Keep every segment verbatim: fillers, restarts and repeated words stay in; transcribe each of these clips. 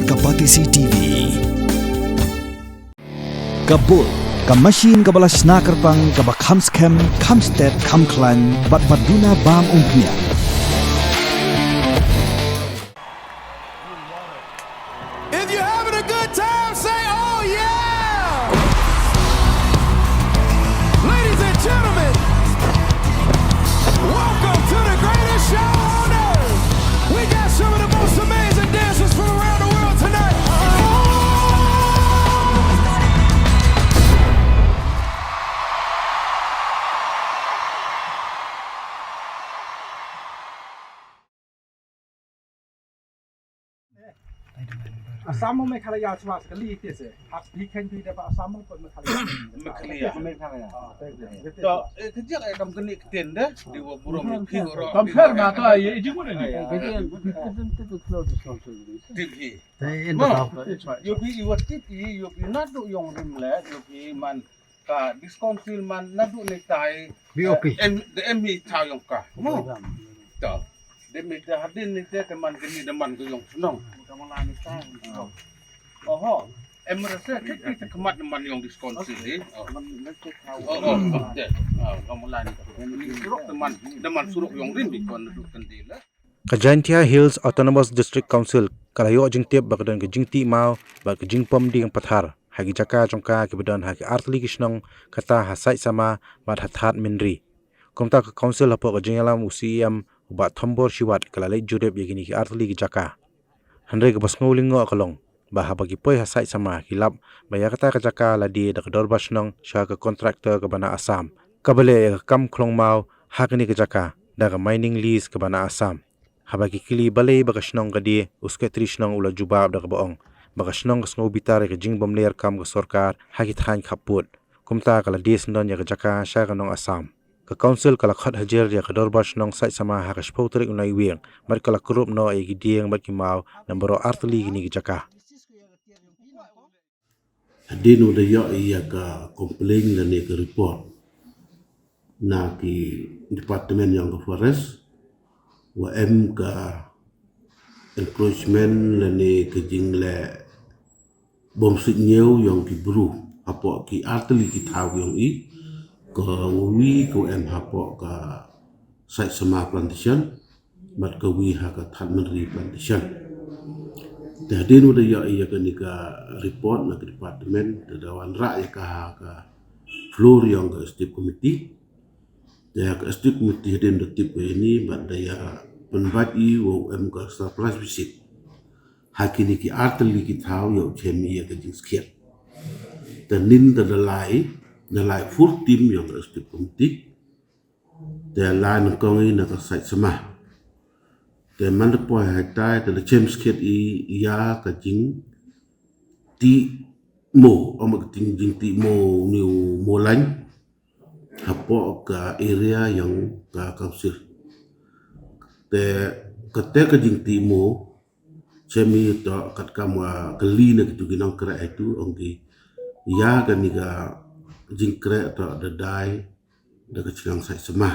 Ka Batesi T V. Ka Bull, ka machine kaba la shna kyrpang, kaba kham skhem, kham stet, kham khlaiñ, bad ba duna bam umphniang. If you're having a good time, say, "Oh, yeah!" Ladies and gentlemen, welcome to the greatest show on earth. We got some of the most amazing dancers from around the world tonight. Assam mo Meghalaya chwa sa kali te se. Hak hi khen phi da ba Assam mo ko Meghalaya. Meghalaya. Meghalaya. Ah, te te. To, eh, ka jaka eh, kam kani ktien de, di wa burom ni phi ro. Kam pher ma to, eh, eh, jing mo ni. Tip hi. Mo, yo phi i wa tip hi, yo phi na du yong rim le, yo phi man ka District Council man naduh ne tai, B O P. Eh, em, de em hi thaw yong ka. Mo. To. De mi te hadin ne te te man kini de man ko yong shnong. Oho. Em rasa ke ki te khmat de man yong District Council hi. Oh, oh, oh, de. Ah, ka mala ni. Ni surok de man, de man surok yong rim bi kon naduh kan di la. Ka Jaintia Hills Autonomous District Council ka la ïoh jingtip ba ka don ka jingtih maw bad ka jingpom dieng pathar ha ki jaka jong ka kiba don ha ki artylli ki shnong, kata ha Saitsama bad ha Thadmynri. Kumta ka Council hapoh ka jingïalam u C E M u Bah Thombor Shiwat ka la leit jurip ïa kine ki artylli ki jaka. Hynrei kaba sngew lyngngoh ka long ba haba ki poi ha Saitsama ki lap ba ïa kata ka jaka la die da ka dorbar shnong sha ka contractor kaba na Assam, kaba leh ïa ka kam khlong maw ha kane ka jaka da ka mining lease kaba na Assam. Haba ki kylli balei ba ka shnong ka die, u Secretary shnong u la jubab da kaba ong ba ka shnong ka sngew bitar ïa ka jingbymler kam ka sorkar ha ki thaiñ khappud. Kumta ka la die syndon ïa ka jaka sha ka nong Assam. Ka Council ka la khot hajar ïa ka dorbar shnong Saitsama ha ka shiphew tarik u Naiwieng bad ka la kurup noh ïa ki dieng bad ki maw na baroh artylli kine ki jaka. Hadien u da ïoh ïa ka complaint lane ka report na ki department yong ka forest, wa em ka encroachment lane ka jingleh bym suidñiew yong ki bru hapoh ki artylli ki thaw yong i, ka wi ka em hapoh ka Saitsama plantation bad ka wi ha ka Thadmynri plantation. Te hadien u da ïoh ïa kane ka report na ka department, te da wanrah ïa ka ha ka floor yong ka executive committee. Te ha ka executive committee hadien da tip ka ïa ini bad da ïa pynbeit i wa em ka surprise visit ha kine ki artylli ki thaw ïa u chem ïa ka jingskhiat. Te nin da da lai, da lai full team yong ka executive committee. Te lai nyngkong i na ka Saitsama. Te man da poi ha tai te da chem skhiat i ïa ka jingtih mo, ong ka jing, jingtih mo ni u mo lain hapoh ka area yong ka Council. Te kata ka jingtih mo, chem i to katkam wa kylli na kitu ki nongkreh itu, ong ki ïa kane ka jingkreh to da dai da ka chnong Saitsama.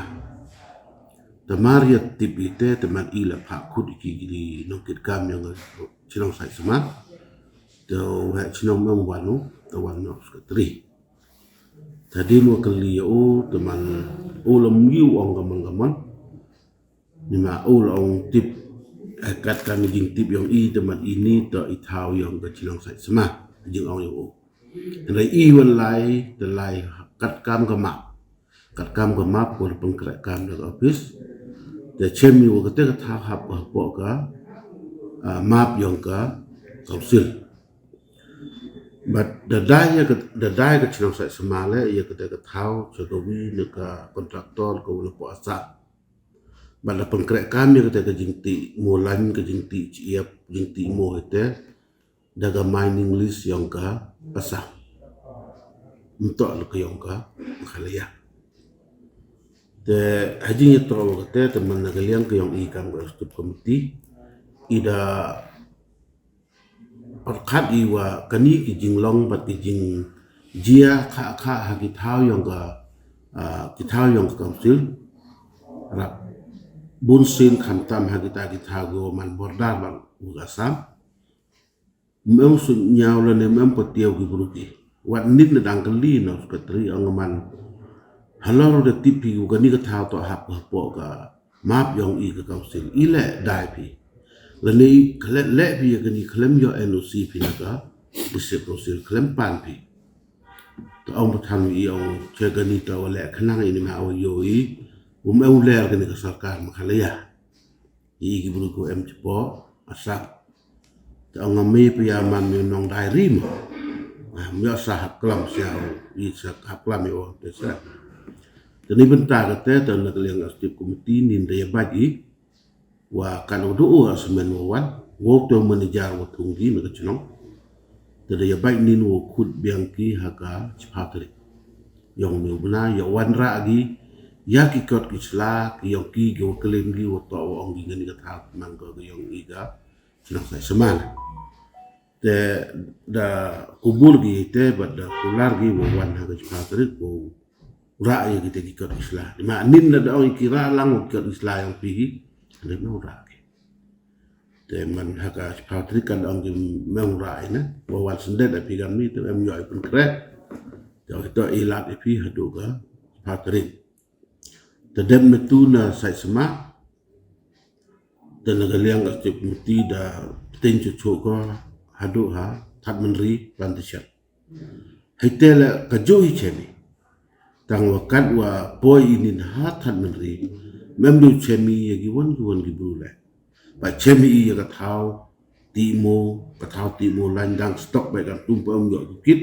Te mar ïa tip i te, te mar i la phah khut i ki, ki nongkitkam yong ka chnong Saitsama. Te u heh chnong mem wan u, te wan u secretary. Te hadien wa kylli ïa u, te man u la mih u ong ka mon ka mon. Ni ma u la ong tip, eh, kat ka jingtip yong i, te man ini to i thaw yong ka chnong Saitsama, jingong yong u. Hynrei i wan lai, te lai katkam ka map. Katkam ka map ko la pynkreh kam da ka office. Te chem i wa kata ka thaw hap hapoh ka, ah, map yong ka Council. Bad da dai ïa ka, da dai ka chnong Saitsama le ïa kata ka thaw sha ka wi na ka contractor ka u la poh Assam. Bad la pynkreh kam ïa kata ka jingtih mo lain, ka jingtih chiep, jingtih mo hete da ka mining lease yong ka Assam. Mynta la ka yong ka Meghalaya. Te ha jingïathoh wa kata te man na ka liang ka yong i kam ka executive committee, i da pyrkhat i wa kani ki jinglong bad ki jingjia kha kha ha ki thaw yong ka, ah, ki thaw yong ka Council. Rap bun sien khamtam ha kita ki thaw ki wa man border bad u ka Assam. Mem suk nyaw lane mem patiaw ki bru ki. Wat nit na dang kali na secretary ong man. Halor da tip phi u kani ka thaw to hap ka hapoh ka map yong i ka council. I leh dai phi. Lane i khlem leh phi ya kani khlem yo N O C phi na ka district council khlem pan phi. To ong pathan i ong che kani to wa leh khnang ini ma wa yo i. Um em ler kani ka sorkar Meghalaya. I ki bru ko em chepo asap. Te ong ngam i pia man mi nong dai rim. Ah, mi sa hap klam sia i sa hap klam i o te sa. Te ni bynta ka te te na ka liang executive committee nin da ya baj i. Wa kan u du u semen wa wan. Wo te manager wa thung gi na ka chnong. Te da ya baj nin wo khut biang ki ha ka chipha tarik. Yong ni u bna ya wan ra gi ya ki kot ki sla ki yong ki ki wa klim gi wa to wa ong gi ngani ka thaw man ko ki yong i ka chnong Saitsaman. Te da kubur gi te bad da kular gi wa wan ha ka chipha tarik wa ra ya ki te ki kot ki sla. Di ma nin da da ong ki ra lang wa ki kot ki sla yong pi gi. Ande no ra gi. Te man ha ka chipha tarik kan da ong ki mem ra ina. Wa wan sendet a pi gam ni te em yo i pun kre. Te ong to i lat i pi hadu ka chipha tarik. Te dem na tu na Saitsama. Te na ka liang executive committee da pteng chu chu ko hadu ha Thadmanri plantation. Hai te la ka jo hi chemi. Tang wa kat wa poi inin ha Thadmanri. Mem du chemi ya gi wan gi wan gi bru le. Ba chemi i ya ka thaw ti mo, ka thaw ti mo lain dang stock ba kan tum pa um yo ki kit.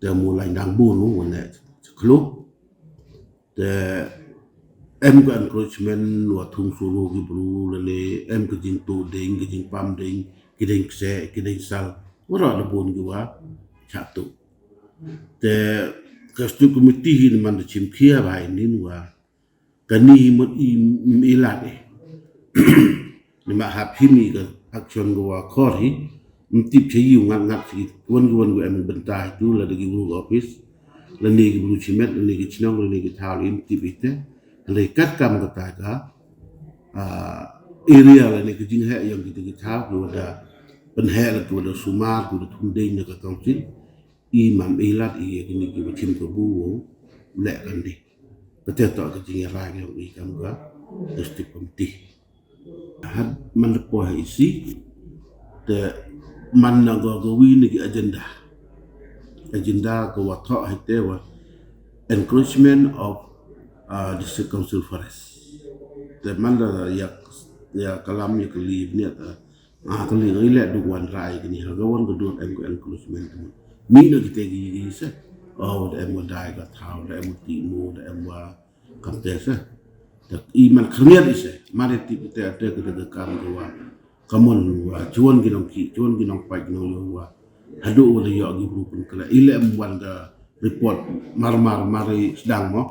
Te mo lain dang bun mo wan ne kluk. Te em ka encroachment wa thung suru ki bru lane em ka jingtu ding, ka jingpam ding, ki ding kse, ki ding sal. Wa ra da bun ki wa chatu. Te ka stu committee hi ni man da chim khia ba inin wa kani hi mut i, i lat eh. Ni ma hap hi mi ka action ko wa khor hi. Mtip cha yu ngat ngat ki wan ki wan ko em bynta hi tu la da ki bru office. La ni ki bru chimet, la ni ki chnong, la ni ki thaw, la mtip ite. La kat kam ka ta ka, ah, area la ni ki jing he yang ki tu ki thaw, ki wa da pen he la ki wa da sumar, ki wa da thung ding na ka council. I mam i lat i ya ki ni ki wa chim ka bu wo, le kan di. Ka te to ka jing ya rai ki yong i kam ka, district committee. Had man da po ha isi, te man na go go wi ni ki agenda. Agenda ko wa tho ha te wa encroachment of, uh, district council forest. Te man da ya, ya kalam ya kali ni ta. Ah, kali ni le du wan rai ki ni ha go wan go du em ko encroachment. Mi na ki te ki, ki se. Oh, da em wa dai ka thaw, da em wa ti mo, da em wa kam te se. Da i man khmiat i se. Mari ti te te ke de kam ke wa. Kamon wa chuan ki nong ki, chuan ki nong pai ki nong yo wa. Hadu wa le yo gi bru pun kala. I le em wan da report mar mar mari sedang mo.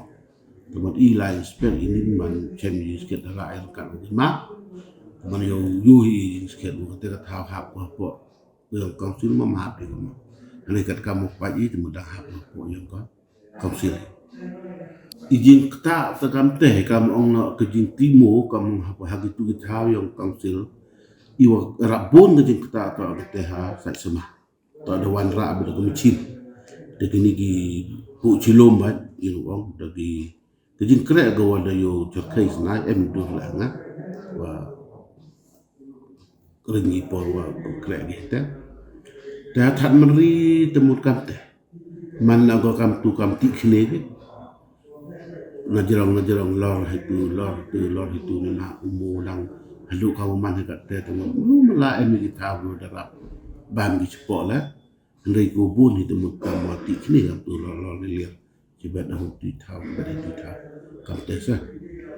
Kamon i la inspect i nin man chem i sket da la el kan ma. Kamon yo yo i sket wa te ka thaw hap ko po. Yo council ma ma hap di mo. Ani kat kam mo pai i te mo da hap ko po yo ko. Council. I jingktah te kam te kam ong na ka jingtimo kam ong ha, ha ki tu ki thaw yong council. I wa rap bun ka jingktah to ka te ha Saitsama. To da wan ra ba da ka machine. Da kini ki pu chilom ba i ru ong da ki ka jingkre ga wa da yo chorkai snai em dur la nga. Wa ring i por wa kre gi te. Te Thadmanri te mut kam te. Man na go kam tu kam ti khne ke. Na jirong na jirong lor hitu lor tu lor hitu ni na umu lang. Hadu ka man he kat te te mut. Lu mala em ki thaw lu da rap. Ban ki chepo le. Hynrei ko bun hi te mut kam wa ti khne kam tu lor lor ni lir. Ki bet da hu ti thaw, bet da ti thaw. Kam te sa.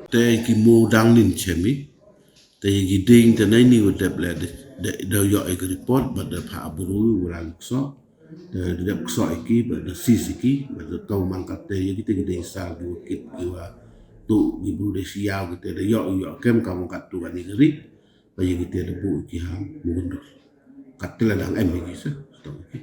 Te ki mo dang nin chemi. Te ki ding te nai ni wa dep le de, de, de yo e ki report, bet da pha aburu wa lang kso. De, de dep kso e ki, bet da sis e ki, bet da tau man kat te ye ki te ki ding sal ki wa kit ki wa tu ki bru de si yaw ki te de yo, yo kem kam kat tu kan ni ki ri. Ba ye ki te de bu ki ha mo gundur. Kat te la dang em e ki sa. Stop e ki.